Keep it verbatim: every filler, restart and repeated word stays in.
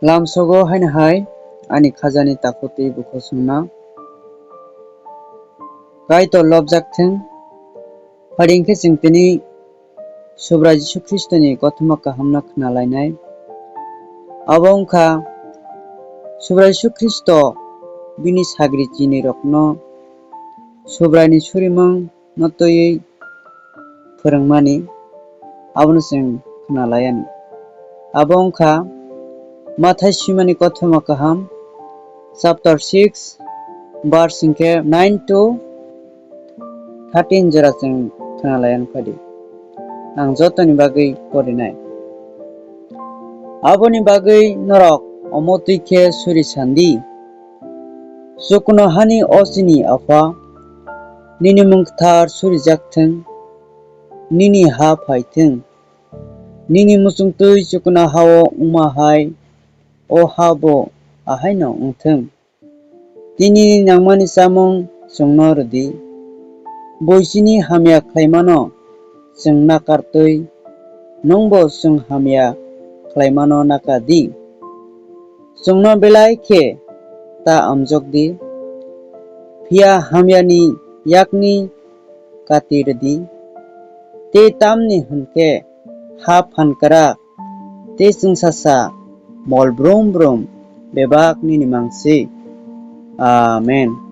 Lamsogo haino hai ani khajani takhuk tei bukhuk chwngno Kaitor lobjak thung. Phai di, hwnkhe chwng tini Subrai Jisu Khristoni kothoma kahamno khna lainai. Abo wngkha Subrai Jisu Khristo bini sagri chinirokno Subraini surimung no twiwi phwrwngmani, abono chwng khna lai anw. Abo wngkha Mathai swimani kothoma kaham, chapter six, verse hwnkhe nine to thirteen jora chwng khna lai anw phai di. Ang jotoni bagwi porinai. Aboni bagwi norok omo twi khe suri san di, Chuknohani o chini Apha, nini mung kwthar surijak thung, nini ha phai thung, nini muchungtwi chuknoha-o wngma hai o ha-o bo ahaino wng thung. Tinini nangmani chamung chwngno rw di. Buisini hamya khlaimano chwng nakar twi, nwngbo chwng hamya khlaimano nakar di. Chwngno belai khe ta amjok di, phiya hamyani yakni kati rw di. Tei tamni hwn khe ha phankrak tei chwngsasa mol brum brum bebak nini mang se. Amen.